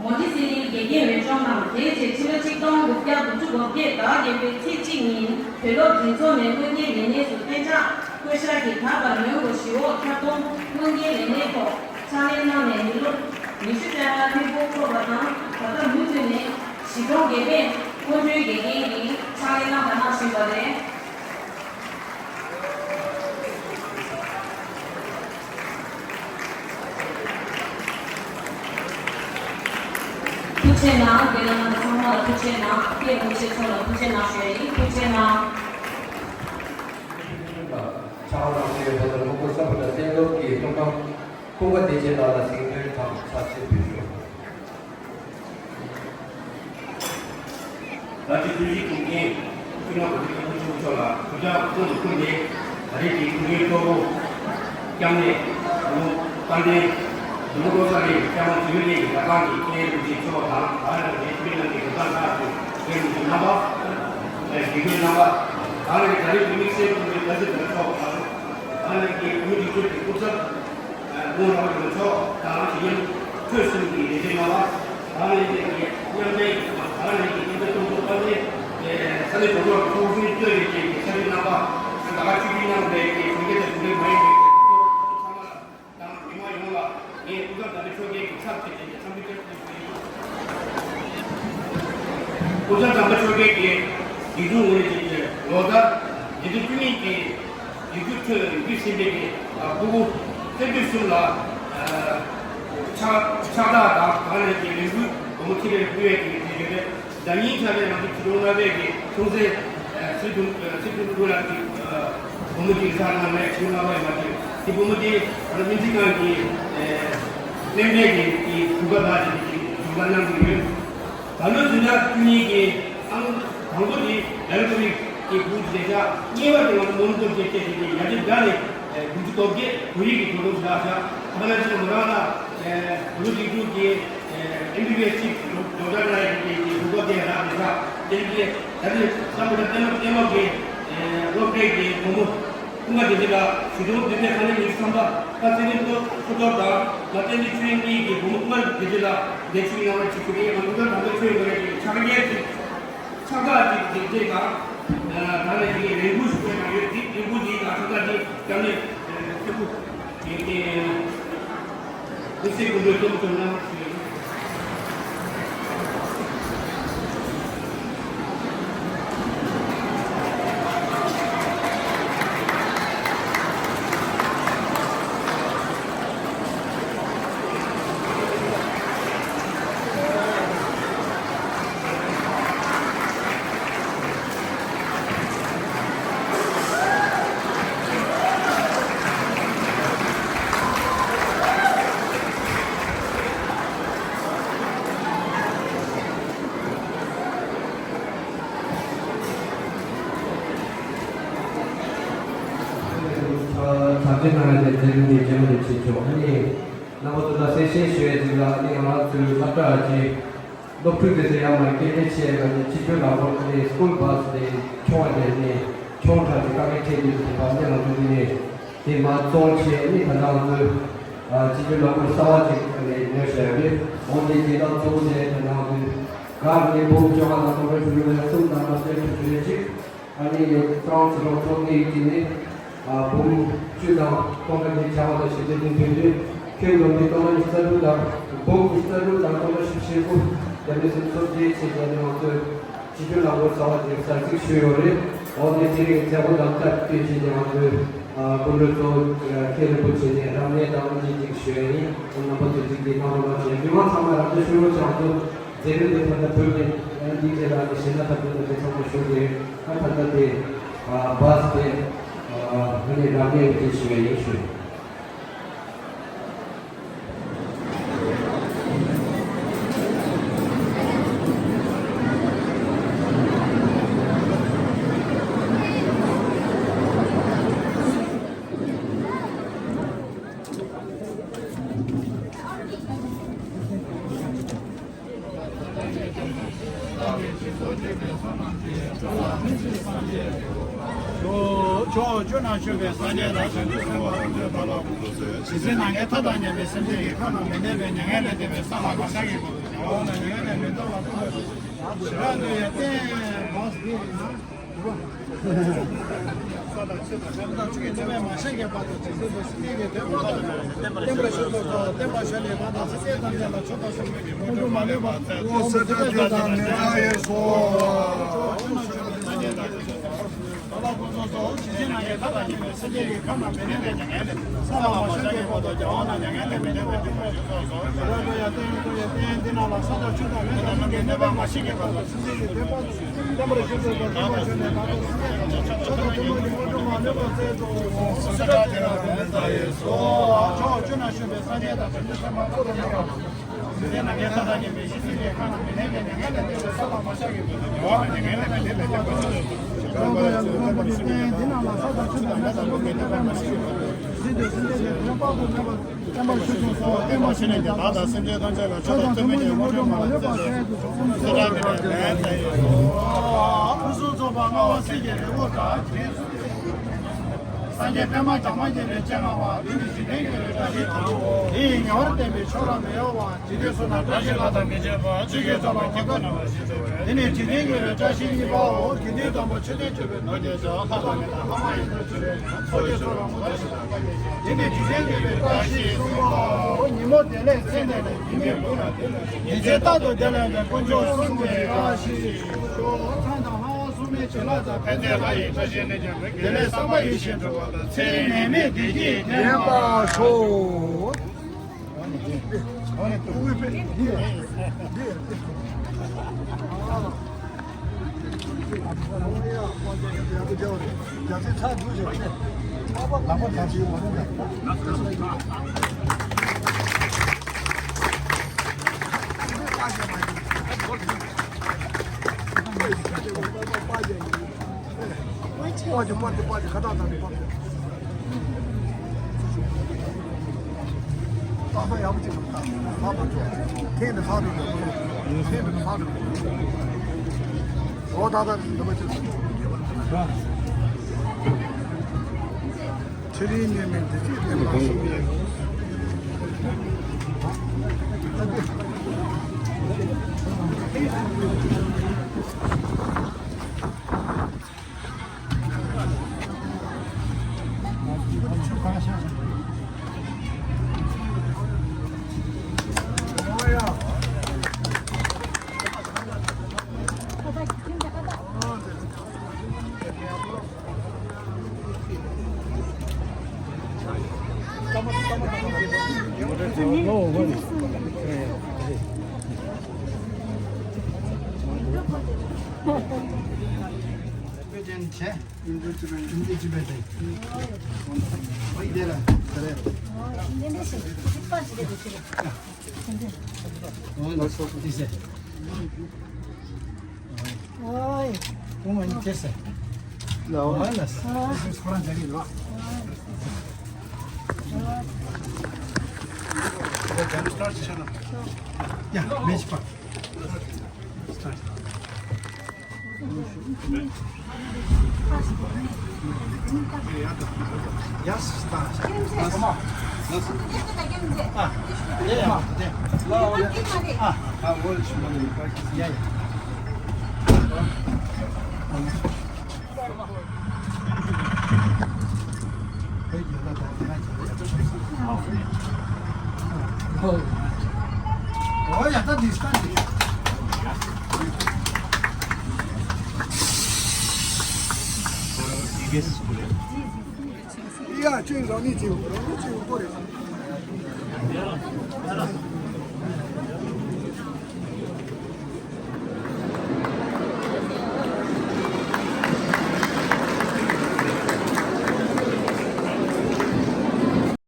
མོན་ཊི་སེ་ལིའི་དགེ་རྒན་འོས་སྦྱོང་གནང་། དེའི་རྗེས་ཕྱི་ལོ་ཆིག་སྟོང་དགུ་བརྒྱ་དགུ་བཅུ་གོ་བརྒྱད་ཟླ་བ་བརྒྱད་པའི་ཚེས་གཅིག་ཉིན་བོད་སློབ་འཛིན་ཚོགས་ནས་སྔོན་རྒྱལ་ལས་གནས་སུ་གཏན་འཇགས་བསྐོ་བཞག་གིས་ད་བར་མོན་གྷོ་གཞིས་འོག་ཁྱབ་ཁོངས་སྔོན་རྒྱལ་ལས་གནས་ཐོག་ཕྱག་ལས་གནང་ནས་མི་ལོ་ཉི་ཤུ་རྩ་ལྔ་ཧྲིལ་པོ་འཁོར་བ་དང་། ད་ལྟ་མུ་མཐུད་ནས་གཞིས་གྲོང་བརྒྱད་པའི་སྔོན་འགྲོའི་དགེ་རྒན་གྱི་ཕྱག་ལས་གནང་དང་གནང་བཞིན་པ་རེད། ཐུགས་རྗེ་གནང་། རྒན་ལགས་རྣམ་པ་ཚང་མ་ལ་ཐུགས་རྗེ་གནང་། སྐད་འབུལ་ཆེད་ཚོགས་ལ་ཐུགས་རྗེ་གནང་ཞུ་ཡ་ཡིན། ཐུགས་རྗེ་གནང་། ཕྱག་ལས་གནང་བཞིན་པའི་བོད་ལ་ལྷུན་པོ་གསར་པ་དང་གཏན་སློབ་ཀྱི་སློབ་ཁང་སྐུ་ངོ་བདེ་ཆེན་ལགས་ལ་གཟེངས་ཐོན་དང་ཕྱག་འཚལ་འབུལ་ཞུ། ད་ཅི་ཐུན་བཞི་གཏོང་མཁན་སྤྱི་ནོར་གོང་ས་ མཆོག་ལ་གུས་ཕྱག་དབུ་འདུག་ཕུལ་ནས། ད་རེས་ཀྱི་སྐུ་མགྲོན་གཙོ་བོ་སྐྱབས་གནས་ལྷ་མོ་དཔལ་ལྡན་ལུང་གོ་ས་རེ་སྐྱབས་མགོན་ཆེན་པོ་གཉིས་ཀྱི་གྲྭ་ཚང་གི་མཁན་རིན་པོ་ཆེ་མཆོག་དང་། ད་རེས་ཀྱི་ཆོས་རྣམས་ཀྱི་གྲྭ་ཚང་ཁག་གི་མཁན་རིན་པོ་ཆེ་རྣམ་པ། དགེ་རྒན་རྣམ་པ། ད་རེས་ད་རེས་ཀྱི་དམིགས་བསལ་སྐུ་མགྲོན་བཀྲ་ཤིས་དོན་གྲུབ་མཆོག་དང་། ད་རེས་ཀྱི་བོད་མི་སྒྲིག་འཛུགས་ཀྱི་སྐུ་ཚབ། དགོངས་རབ་ཀྱི་མཆོག་དང་། ཞིག་ཡང་ཁྲོད་གསུམ་གྱི་ལས་བྱེད་རྣམ་པ། ད་རེས་ཀྱི་མཉམ་འབྲེལ། ད་རེས་ཀྱི་མཉམ་འབྲེལ་གཏོང་ཕྱོགས་ཐོག་ནས། ས་གནས་གོ་ལོག་ཚོགས་ཆུང་གཙོས་པའི་ཀྱི་ས་གནས་རྣམ་པ། ད་ག་ཆུ་བཞི་མཉམ་འབྲེལ་གྱི་གྲོང་ཁྱེར་དང་གྲོང་ཁྱེར་མ་ཡིན་པའི་ཚང་མ་ལ་དང་མི་མང་ཡོངས་ལ་ངས་སྐུ་ཚབ་དམ་པའི་ཆོས་རྒྱལ་གྱི་ཚབ་བྱས་ཏེ་འཚམས་འདྲི་བཀྲ་ཤིས་བདེ་ལེགས་ཞུ་ཡི། སྐུ་ཚབ་དམ་པ་མཆོག་གིས་ཀྱི་འདི་ཚོ་ངོས་ཀྱི་ལོ་ལྟར་ཉིས་སྟོང་བཅུ་གཉིས་ཀྱི་ཡིག་རྒྱུགས་ཁྲོད་ཡིག་རྒྱུགས་ཟིན་པའི་གི་ཕྲུ་གུ་སེར་སྐྱ་གསུམ་ལ་ཕྱག་ཕྱག་རྟགས་དང་། གང་ལས་ཀྱི་ལས་འགུལ་སྒོར་མོ་ཁྲི་རེ་ཕུལ་བའི་གི་དེ་ཡོད་རེད། ཟླ་ཉིན་ཆ་རེ་ང་ཚོ་ཆུ་ལོང་ལྔ་པའི་གི་ཁྲུང་ཟེ་སི་ཏུ་སི་ཏུ་ཀུ་ལ་གི་སྒོར་མོ་གཅིག་ཕྱག་ན་མེད་ཆུ་ལོང་ལྔ་པའི་མ་གི་དེ་སྒོར་མོ་དེ་ང་ཚོ་སྨན་རྩིས་ཁང་གི་སྨན་པའི་གི་གི་གྲུ་ཁ་ནང་གི་གི་གྲུ་ཁ་གནང་གི་ཡོད། ད་ལོའི་འཛིན་གྲྭ་བཅུ་གཉིས་ཀྱི་ཨང་དང་པོ་དེ་ལ་ལུ་ཀ་རི་གི་བུ་ལས་བྱ། གཉིས་པ་དེ་ང་ཚོ་མོན་གྷོ་བཅས་བཅས་ཀྱི་ཡར་རྒྱས་དགའ་ནས་དགུ་བཅུ་གོ་བརྒྱད་བོད་ཡིག་གི་གོ་རྟོགས་ལ་བྱ། ཁ་ལ་ཅི་མོ་རང་ལ་བོད་ལུགས་སྒྲིག་འཛུགས་ཀྱི་ཨེམ་བི་བི་ཨེས་ཅིག་ལོ་ལོ་ལྟར་ན་ཡི་གི་གི་གོ་རྟོགས་དེ་རག་ནས་བྱ། དེ་གི་ད་ལྟ་བསམ་བློ་ལ་བརྟན་པ་བརྟན་པོ་གི་སློབ་གྲྭའི་གི་སྒོར་མོ། ཀུན་དགའ་བདེ་ཆེན་ལགས། གཞིས་གྲོང་བདུན་པའི་ཁ་ལས་ཉི་ཤུ་ཐམ་པ། ཁ་ཚེ་རིང་མཐོ་མཐོ་སློབ་དང་། མ་བསྟན་འཛིན་ཆོས་དབྱིངས་གཉིས་ཀྱི་བུ་མོ་ཀུན་དགའ་བདེ་ཆེན་ལགས་ལས་ཞུགས་གནང་བར་ཅིག་ཞུ་གི་ཡིན། ང་ཚོ་ད་ལྟ་ཆོས་ངོས་ཀྱི་ཕྱག་ལས་ཅིག་ཕྱག་རྟགས་ཅིག་དེ་རྗེས་ཀྱང་ད་ནས་ཅིག་ལས་འགུལ་ཞུ་མཁན་ཡང་ཡོད། དེ་ལས་འགུལ་འདིའི་ནང་ཕྱག་རྟགས་འདི་བཀྲམ་ནས་ཐུགས་ཁུར་ཡོད་དེ། དམིགས་བསལ་སྐུ་མགྲོན་གཙོ་བོ་ཚོ་གནང་བར་ཞུ། གྲ་སྒྲིག་གནང་བའི་མཛད་རིམ་འདི་རྒྱུན་མི་ཆད་ཆོག་ཨ་ནི་རྣམ་པ་ཚོ་ལ་གསལ་བཤད་ཞུ་ཡས་ཅིག་ལ། ཨ་ནི་ང་རང་ཚོའི་སློབ་གྲྭ་གི་སློབ་ཕྲུག་དེ་ཚོ་ཡར་མར་སྐད་འཕྲིན་བྱས་ལ་ནི་སྤྱི་སྤྱོད་ལམ་བར་ཨ་ནི་སྐུལ་བྷ་སི་དེ་མཆོང་བ་དེ་ནི་མཆོང་དྲགས་ཀྱི་དཀའ་ངལ་འཕྲད་དུས་དེ་བར་ནས་ང་ཚོ་འདི་ནས་དེ་མར་བཙོང་བྱས། ཨ་ནི་ད་ལྟ་ང་ཚོའི་སྤྱི་སྤྱོད་ལམ་བར་གསར་བ་ཅིག་ཨ་ནི་ཉོས་བཞག་ཡོད་རེད། འོ་དེ་དེ་དག་གཙོ་བོ་དེ་ད་ལྟ་ང་ཚོའི་གང་ནས་འབུམ་བཅོ་ལྔ་དང་སྟོང་ཕྲག་བཅུ་དྲུག་ལས་གསུམ་དང་ལྔ་བཅུ་དྲུག་ཅུ་རེ་གཅིག་ཨ་ནི་ཀྲོང་ཚེ་རིང་མཐོ་སློབ་ནས་ཡིན་ནི་འབུམ་བཅུ་དང་སྟོང་ཕྲག་བརྒྱད་བརྒྱ་དང་ཞེ་བརྒྱད་དུ་ཕེབས་དུས། ཁྱོན་བསྡོམས་ཏེ་སྟོང་ཕྲག་ཉི་ཤུ་རྩ་དྲུག་དང་འབུམ་ཉི་ཤུ་རྩ་དྲུག་དང་སྟོང་ཕྲག་བཞི་བཅུ་ཞེ་དགུ་དེ་འདྲ་ཞིག་ཚོགས་བསྡད་བྱས་ཀྱང་ནི་ང་ཚོས་སྤྱི་སྤྱོད་ལམ་བར་གསར་བ་དེ་གསར་རྩིས་ཞུས་ཡོད་རེད། འོ་དེ་དེ་རིང་མཛད་སྒོ་དང་སྟབས་བསྟུན་བྱས་ཏེ་ང་ཚོས་སྐུ་མགྲོན་གཙོ་བོ་མཁན་རིན་པོ་ཆེ་ནས་རབ་གནས་དང་ཨ་ནི་ཅིག་ཞུ་ཡ་ཡིན། རྣམ་པ་ཚོས་ཅིག་དེ་གནང་རོགས་གནང་ཞེས། མི་མང་ཚང་མ་རབ་གནས་ཞུ་རོགས་བྱ། ང་ཚོ་མཛད་རིམ་དེ་ད་ལྟ་བོད་ནས་ཨ་ནི་འདི་རྗེས་ལ་ནི་གཞན་ན་ད་བོད་ནས་དེ་ཚང་མ་ཞུ་དགོས། ཨ་ད་ལྟ་དེ་བྷ་སི་དེ་ཨ་ནི་རབ་གནས་དེ་ཞུ་བ་ཡིན་ཞུ། ཕྱོགས་བཅུ་ན་བཞུགས་པའི་སངས་རྒྱས་དང་བྱང་ཆུབ་སེམས་དཔའ་ཐམས་ཅད་པ་ལ་ཕུན་སུམ་ཚོགས། ཇི་སྲིད་ན་མཁའི་མཐའ་དང་མཉམ་པའི་སེམས་ཅན་གྱི་ཁམས་ན་མི་གནས་པའི་མྱ་ངན་ལས་འདས་པའི་ས་ལ་མ་ཆགས་ཀྱི་བར་དུ་འོ་ན་མྱ་ངན་ལས་མི་འདའ་བར་ཐུགས་རྗེ་ཆེ། ཞི་བ་འདུལ་བའི་རྟེན་མ་ས་འདི་ཡིན་ན། ས་དང་ཆུ་དང་ཁམས་དང་ཆུ་ཡི་གནས་མ་ཤེས་ཀྱི་བར་དུ་ཇི་སྲིད་འདུག་སྲིད་ཀྱི་དོན་མ་ཐོབ། བསྟན་པ་ཤུགས་ཚོགས་སོ། བསྟན་པ་ཤུགས་ལས་མ་དང་སྲིད་པའི་ཐམས་ཅད་ལ་མཆོག་ཏུ་གསུངས་པའི་དངོས་གྲུབ་མ་ལུས་པ། ཨོ་སེ་ཏྲ་ཏི་དང་ནེ་ཙ་ཡེ་སོ། ད་ལ་ཀུན་རྫོབ་སོ། ཇི་སྲིད་ན་མཁའི་མཐའ་དང་མཉམ་པའི་སེམས་ཅན་གྱི་ཁམས་ན་མི་གནས་པའི་མྱ་ངན་ལས་ས་ལ་མ་ཤར་གྱི་བར་དུ་རྒྱལ་བ་ན་མྱ་ངན་ལས་མི་འདའ་བར་ཐུགས་རྗེ་ཆེ། ཞི་བ་འདུལ་ཡ་རྟེན་འདུལ་ཡ་རྟེན་འདི་ན་ལ་ས་དང་ཆུ་དང་མེ་དང་རླུང་གི་གནས་མ་ཤེས་ཀྱི་བར་དུ་སེམས་ཅན་གྱི་དོན་དུ་བསྟན་པ་ཤུགས་ཚོགས་སོ། བསྟན་པ་ཤུགས་ལས་མ་དང་སྲིད་པའི་ཆོས་དང་ཐུན་མོང་གི་དངོས་གྲུབ་མ་ལུས་པ་སྩལ་ཏོ། ཨོ་སེ་ཏྲ་ཏི་དང་ནེ་ཙ་ཡེ་སོ། ཕྱོགས་བཅུ་ན་བཞུགས་པའི་སངས་རྒྱས་དང་བྱང་ཆུབ་སེམས་དཔའ་འཁོར་དང་བཅས་པ། ཇི་སྲིད་ན་མཁའི་མཐའ་དང་མཉམ་པའི་ཤེས་བྱའི་ཁམས་ན་མི་གནས་པའི་མྱ་ངན་ལས་འདས་པའི་ས་ལ་མ་ཤར་གྱི་བར་དུ་རྒྱལ་བ་ན་མྱ་ངན་ལས་མི་འདའ་བར་ཐུགས་རྗེ་ཆེ། ཀྱང་ཡང་དུ་བསམ་པ་ནི་བསྟན། དེ་རྣམས་ལ་ས་དང་ཆུ་དང་མེ་དང་རླུང་གི་གནོད་པ་མ་བྱིན་པར། གཟིགས་ཏེ་སེམས་ཅན་དེ་དོན་དཔག་ཏུ་མེད་པ་བསྟན་པར་ཤོག་ཅིག་གསོལ་བ་བརྟན་པར་བྱས་ནས་ཀྱང་བདག་དང་སེམས་ཅན་ཐམས་ཅད་ལ་མཆོག་དང་ཐུན་མོང་གི་དངོས་གྲུབ་མ་ལུས་པ་སྩལ་དུ་གསོལ། ཕུན་སུམ་ཚོགས་པ་མངའ་བ་སྲས་ཀྱི་རི་བོ་འདྲ། སངས་རྒྱས་པདྨ་བྱང་མ་མྱ་ངན་ལས་སྐྱེས་པ། དེ་ནི་འཇིག་རྟེན་དགེ་བའི་བཀྲ་ཤིས་དང་པོའོ། དེ་ཡི་ཉེ་བར་བསྟན་པའི་ཕྱོགས་ར་མི་གཡོ་བ། འཇིག་རྟེན་གསུམ་ན་བཀྲ་ཤིས་ལྷ་དང་མི་མཇལ་བ། ཆོས་ཀྱི་ཕྱོགས་ལ་མཁའ་ཁྱབ་ན་བ་ཞེས་བྱ་བའི། དེ་ནི་འཇིག་རྟེན་དགེ་བའི་བཀྲ་ཤིས་གཉིས་པའོ། དགེ་འདུན་དམ་པ་མཆོད་རྟེན་མཆོད་པའི་ནོར་གྱིས་བྱ་བ་ལྷ་དང་མི་དང་ལྷ་མ་ཡིན་དུ་མཆོད་པའི་ཚོགས་ཀྱི་ཕྱོགས་ལ་མུ་སྟེགས་ཞེས་བྱ་བའི། དེ་ནི་འཇིག་རྟེན་དགེ་བའི་བཀྲ་ཤིས་གསུམ་པའོ། ཉིན་མོ་དེ་ལས་ཚེ་འདས་ནས་ཉི་མའི་འོད་ལ་དེ་ལ་ཉིན་མཚན་རྟག་ཏུ་བདེ་ལ་ཡོད་པའི་དཀོན་མཆོག་གསུམ་གྱི་བཀྲ་ཤིས་ཤོག་ཚངས་དང་ལྷ་དབང་སྲུང་མའི་བྱིན་རླབས་དང་། ཕན་བདེ་ལྷ་ཡི་བཀྲ་ཤིས་ནི་ཀྱང་། དེ་ལས་བསམ་པ་ཡིད་བཞིན་འགྲུབ་པ་དང་། ཚེ་རིང་ནད་མེད་བདེ་སྐྱིད་ལྡན་པར་ཤོག་པ་ཅི་པ་ཅི་པ་ཅི་ཁ་ཐག་དང་པ་ཅི། ཏག་ཏག་ཡག་པོ་ཅིག་ཏག་ཏག་པ་ཅོ། ཁེན་ནི་ཧ་རུ་ནི་ཁེན་ནི་ཧ་རུ་ནི། འོ་ཏག་ཏག་འདི་པ་ཅི། ཚེ་རིང་ནད་མེད་བདེ་སྐྱིད་ལྡན་པ་སོགས། ཨོའི། ཁོང་ང་གཉིས་ཁྱེར་སོང་། ལའོ། ཨོའི་ལ་སོ། ཁོ་རང་འཇལ་གྱི་ཡོད། ཡ་མེ་ཆི་པ། Yes, yes.